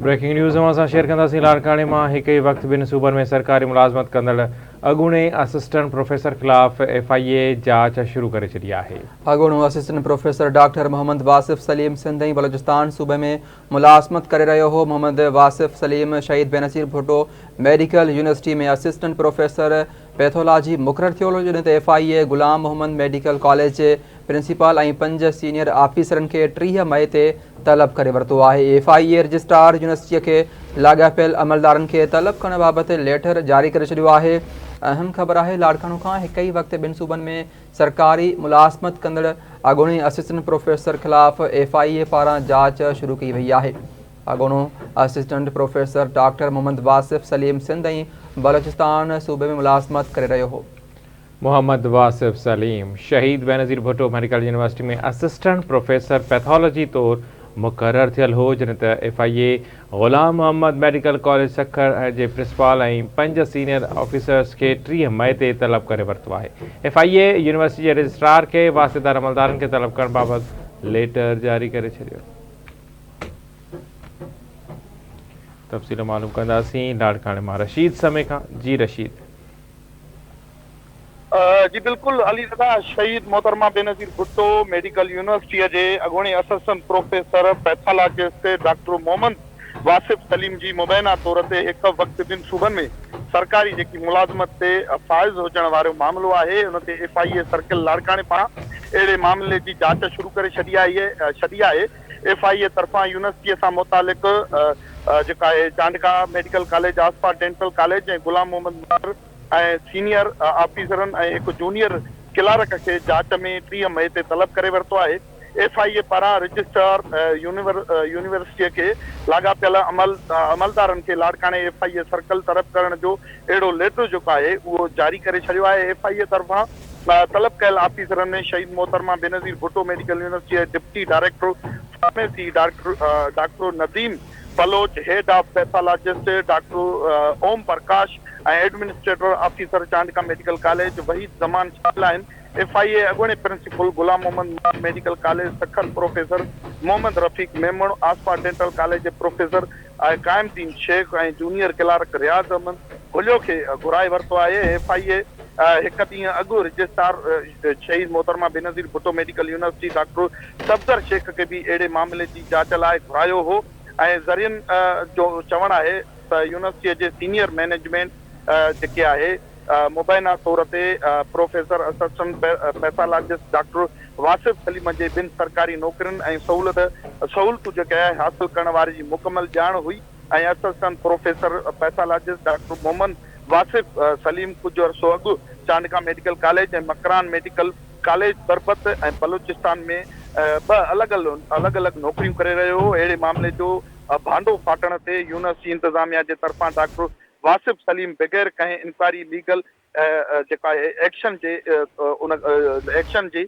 Breaking news اوهان سان share ڪنداسين لاڙڪاڻي مان هڪ ئي وقت ٻن صوبن ۾ سرڪاري ملازمت ڪندڙ اڳوڻي اسسٽنٽ پروفيسر خلاف ايف I اي جاچ شروع ڪري ڇڏي آهي. اڳوڻو assistant professor doctor Muhammad Wasif Saleem Sindh ۽ Balochistan صوبي ۾ ملازمت ڪري رهيو هو. محمد واصف سليم شهيد Benazir Bhutto medical university ۾ assistant professor pathology مقرر ٿيل هو جڏهن ته F I A Ghulam Muhammad medical college جي پرنسپال ۽ پنج سينيئر آفيسرن کي 30 مئي تي طلب ڪري ورتو آهي. ايف I A registrar يونيورسٽيء کي لاڳاپيل عملدارن کي طلب ڪرڻ بابت ليٽر جاري ڪري ڇڏيو آهي. اهم خبر آهي لاڙڪاڻو کان هڪ ئي وقت ٻن صوبن ۾ سرڪاري ملازمت ڪندڙ اڳوڻي اسسٽنٽ پروفيسر خلاف ايف I اي پاران جاچ شروع ڪئي وئي آهي. اڳوڻو assistant professor doctor Muhammad Wasif Saleem Sindh ۽ Balochistan صوبي ۾ ملازمت ڪري رهيو هو. Muhammad Wasif Saleem Shaheed Benazir Bhutto medical university ۾ assistant professor pathology طور مقرر ٿيل هو، جڏهن ته F I A Ghulam Muhammad medical college Sukkur جي پرنسپال ۽ پنج سينيئر آفيسرز کي 30 مئي تي طلب ڪري ورتو آهي. ايف I A university جي رجسٽرار کي واسطيدار عملدارن کي طلب ڪرڻ بابت ليٽر جاري ڪري ڇڏيو. تفصيل معلوم ڪنداسين لاڙڪاڻي مان رشيد سمي کان جي رشيد. جي بلڪل علي رضا شهيد محترمه بينظير ڀٽو ميڊيڪل يونيورسٽيء جي اڳوڻي assistant professor pathologist doctor Muhammad Wasif Saleem جي مبينا طور تي هڪ وقت ٻن صوبن ۾ سرڪاري جيڪي ملازمت تي فائز هجڻ وارو معاملو آهي ان تي ايف I اي سرڪل لاڙڪاڻي پاران اهڙي معاملي جي جاچ شروع ڪري ڇڏي آهي ڇڏي آهي ايف I اي طرفان يونيورسٽيء سان متعلق جيڪا آهي Chandka medical college, Asifa dental college ۽ Ghulam Muhammad Mahar ۽ senior آفيسرن ۽ هڪ جونيئر ڪلارڪ کي جاچ ۾ 30 مئي تي طلب ڪري ورتو آهي. ايف I اي پاران رجسٽرار يونيورسٽيء کي لاڳاپيل عملدارن کي لاڙڪاڻي ايف I A circle طلب ڪرڻ جو اهڙو ليٽر جيڪو آهي اهو جاري ڪري ڇڏيو آهي. ايف I اي طرفان طلب ڪيل آفيسرن ۾ شهيد محترمه بينظير ڀٽو ميڊيڪل يونيورسٽيء جي deputy director pharmacy doctor Nadeem Baloch, head of pathologist doctor Om Prakash ۽ administrator officer Chandka medical college Waheed Zaman شامل آهن. ايف I اي اڳوڻي principal Ghulam Muhammad Mahar medical college Sukkur professor Muhammad Rafiq Memon, Asifa dental college جي professor Qaim Uddin Shaikh ۽ junior clerk Riaz Ahmed Ghalio کي گهرائي ورتو آهي. F I اي هڪ ڏينهن اڳ رجسٽرار شهيد محترمه Benazir Bhutto medical university doctor Safdar Shaikh کي به اهڙي معاملي جي جاچ لاء گهرايو هو ۽ ذريعن جو چوڻ آهي ته يونيورسٽيء جي سينيئر مئنيجمينٽ جيڪي آهي مبينا طور تي professor assistant pathologist doctor Wasif Saleem جي ٻن سرڪاري نوڪرين ۽ سهولت سهولتون جيڪي آهي حاصل ڪرڻ واري جي مڪمل ڄاڻ هئي ۽ assistant professor pathologist doctor Muhammad Wasif Saleem ڪجهه عرصو اڳ Chandka medical college ۽ Makran medical college Turbat ۽ Balochistan ۾ ٻه الڳ الڳ الڳ نوڪريون ڪري رهيو هو. اهڙي معاملي جو ڀانڊو ڦاٽڻ تي يونيورسٽي انتظاميا جي طرفان ڊاڪٽر واصف سليم بغير ڪنهن انڪوائري ليگل جيڪا ايڪشن جي ان ايڪشن جي.